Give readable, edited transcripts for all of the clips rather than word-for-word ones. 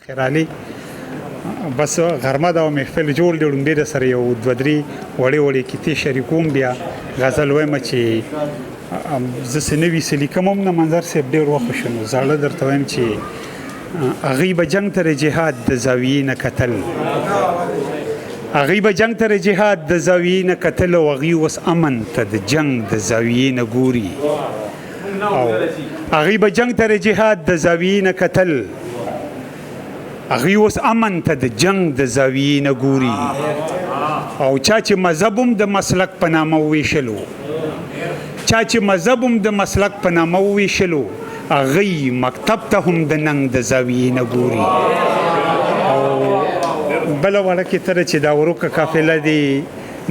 خیرالي بس غرمه دا محفل جوړ دی، ړومبی د سره یو دوه درې وړې وړې کیتې شریکوم، بیا غزل وایم چې زه څه نوي څه لیکم هم نه. منظر صاحب، ډېر وخت شو نو زاړه درته وایم چې هغوی به جنګ ته د جهاد د زاویې نه کتل، هغوی به جنګ ته د جهاد د زاویې نه کتل او هغوی اوس امن ته د جنګ د زاویې نه ګوري. او هغوی به جنګ ته د جهاد د زاویې نه کتل، هغوی اوس امن ته د جنګ د زاویې نه ګوري. او چا چې مذهب هم د مسلک په نامه وویشلو، چا چې مذهب هم د مسلک په نامه وویشلو، هغوی مکتب ته هم د ننګ د زاویې نه ګوري. او بله وړه کې تره چې دا وروکه قافله دی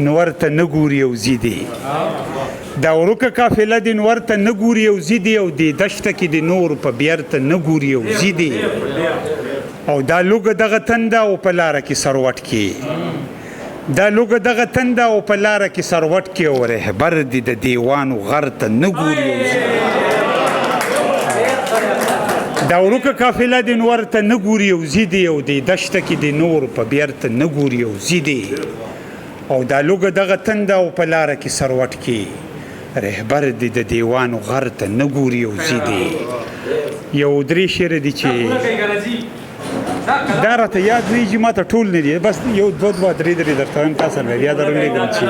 نور ته نه ګوري او ځي دی، دا ورکه قافله دی نور ته نه ګوري او ځي دی، او دې دشته کې د نور په بیرته نه ګوري او ځي دی. او دا لوګه دغه تنده او په لاره کې سروټ کې، دا لوګه دغه تنده او په لاره کې سروټ کې، او رهبر دی د دیوانو غر ته نه ګوري او ځي. دا ورکه قافله دی نور ته نه ګوري او ځي دی، او دې دشته کې د نور په بیرته نه ګوري او ځي دی. او دا لوګه دغه تنده او په لاره کې سروټ کې، رهبر دی د دیوانو غر ته نه ګوري او ځي دی. یو درې شعر دي چې دا راته یاد نه چې ماته ټول نه دي، بس یو دوه دوه درې درې درته وایم، تاسو له بیا درولېږم چې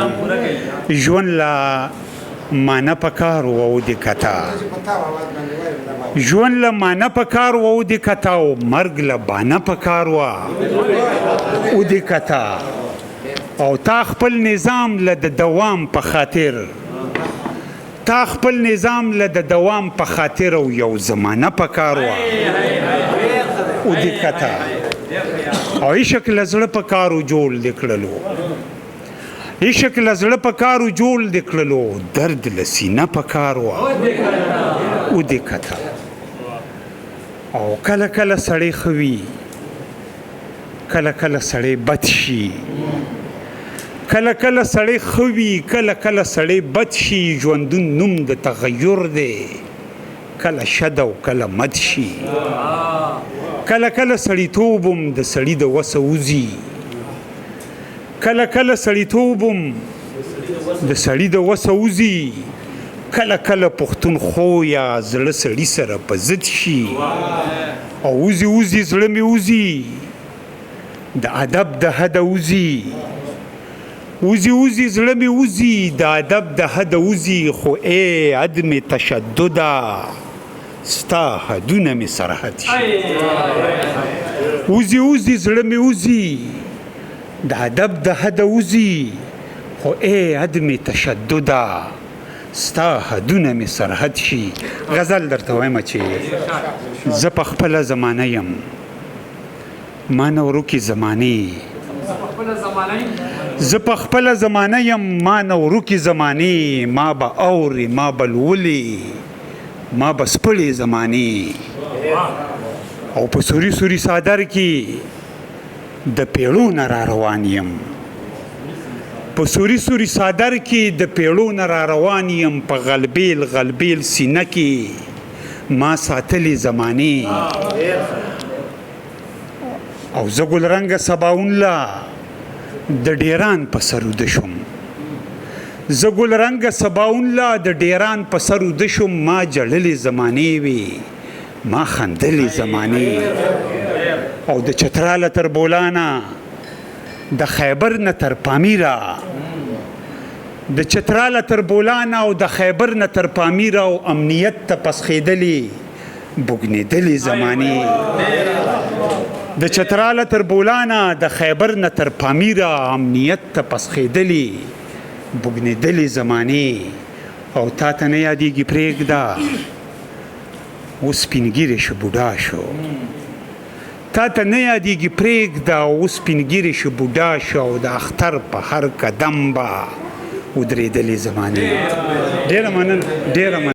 ژوند لا معنی پکار و د کتا، ژوند له معنی پکار و د کتا، او مرګ له بانه پکار و او د کتا. او تا خپل نظام له د دوام په خاطر، تا خپل نظام له د دوام په خاطر او یو زمانه پکار و او د کتا. او عشق له زړه په کارو جوړ دې کړلو، عشق له زړه په کارو جوړ دې کړلو، درد له سینه په کار و او دې کتا. او کله کله سړی ښه وي، کله کله سړی بد شي، کله کله سړی ښه وي، کله کله سړی بد شي. ژوندون نوم د تغیر دی، کله شد او کله مد شي. کله کله سړیتوب هم د سړي د وسه وځي، کله کله سړیتوب هم د سړي د وسه وځي. کله کله پښتون خو یا زړه سړي سره په ضد شي. او وځي وځي زړه مې وځي د ادب د حده وځي، وځي وځي زړه مې وځي د ادب د حده وځي، خو ای عدم تشدده ستا حدونه مې سرحد شي. وځي وځي زړه مې وځي د ادب د حده وځي، خو ای عدم تشدده ستا حدونه مې سرحد شي. غزل درته وایم چې زه په خپله زمانه یم، ما نه ورکې زمانې، زه په خپله زمانه یم، ما نه ورکې زمانې، ما به اورې، ما به لولې، ما به سپړې زمانې. او په سوري سوري څادر کې د پیړو نه را روان یم، په سوري سوري څادر کې د پیړو نه را روان یم، په غلبیل غلبیل سینه کې ما ساتلې زمانې. او زه ګل رنګه سباون لا د ډیران په سر وده شوم، زه ګل رنګه سباون لا د ډیران په سر وده شوم، ما جړلې زمانې وي، ما خندلې زمانې. او د چتراله تر بولانه، د خیبر نه تر پامیره، د چتراله تر بولانه او د خیبر نه تر پامیره، او امنیت ته پسخېدلې بوږنېدلې زمانې. د چتراله تر بولانه، د خیبر نه تر پامیره، امنیت ته پسخېدلې بوږنېدلې زمانې. او تا ته نه یادېږي، پرېږده اوس سپین ږیری شو بوډا شو، تا ته نه یادېږي پرېږده اوس سپین ږیری شو بوډا شو، او د اختر په هر قدم به ودرېدلې زمانې. ډېره مننه، ډېره مننه.